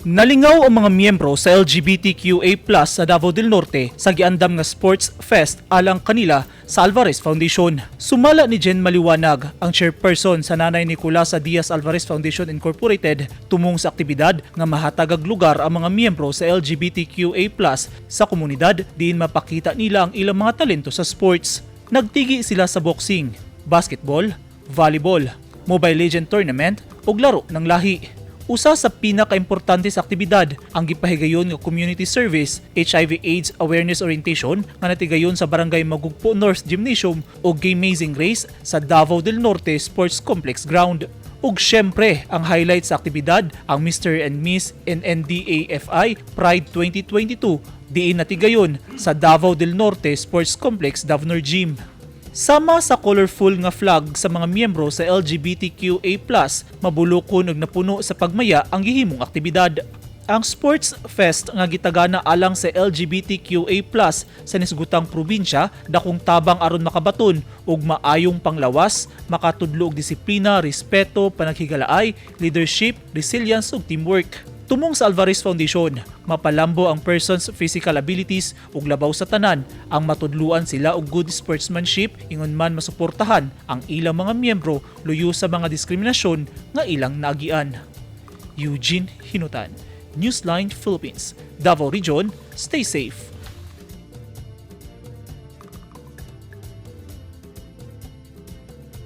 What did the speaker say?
Nalingaw ang mga miyembro sa LGBTQA+ sa Davao del Norte sa giandam nga Sports Fest alang kanila sa Alvarez Foundation. Sumala ni Jen Maliwanag, ang chairperson sa Nanay Nicolasa Diaz Alvarez Foundation Incorporated, tumong sa aktibidad nga mahatagag lugar ang mga miyembro sa LGBTQA+ sa komunidad diin mapakita nila ang ilang mga talento sa sports. Nagtigi sila sa boxing, basketball, volleyball, Mobile Legend Tournament ug laro ng lahi. Usa sa pinakaimportante sa aktibidad ang gipahigayon nga community service HIV AIDS Awareness Orientation nga natigayon sa Barangay Magugpo North Gymnasium ug Gamazing Race sa Davao del Norte Sports Complex Ground. Ug syempre, ang highlight sa aktibidad ang Mr. and Miss NNDAFI Pride 2022 diin natigayon sa Davao del Norte Sports Complex Davnor Gym. Sama sa colorful nga flag sa mga miyembro sa LGBTQA+, mabulokon ug napuno sa pagmaya ang gihimong aktibidad. Ang Sports Fest nga gitagana alang sa LGBTQA+ sa nisgutang probinsya dakong tabang aron makabaton og maayong panglawas, makatudlo og disiplina, respeto, panaghigalaay, leadership, resilience ug teamwork. Tumong sa Alvarez Foundation, mapalambo ang person's physical abilities ug labaw sa tanan ang matudluan sila og good sportsmanship, ingon man masuportahan ang ilang mga miyembro luyo sa mga diskriminasyon nga ilang naagian. Eugene Hinutan, Newsline Philippines, Davao Region, stay safe.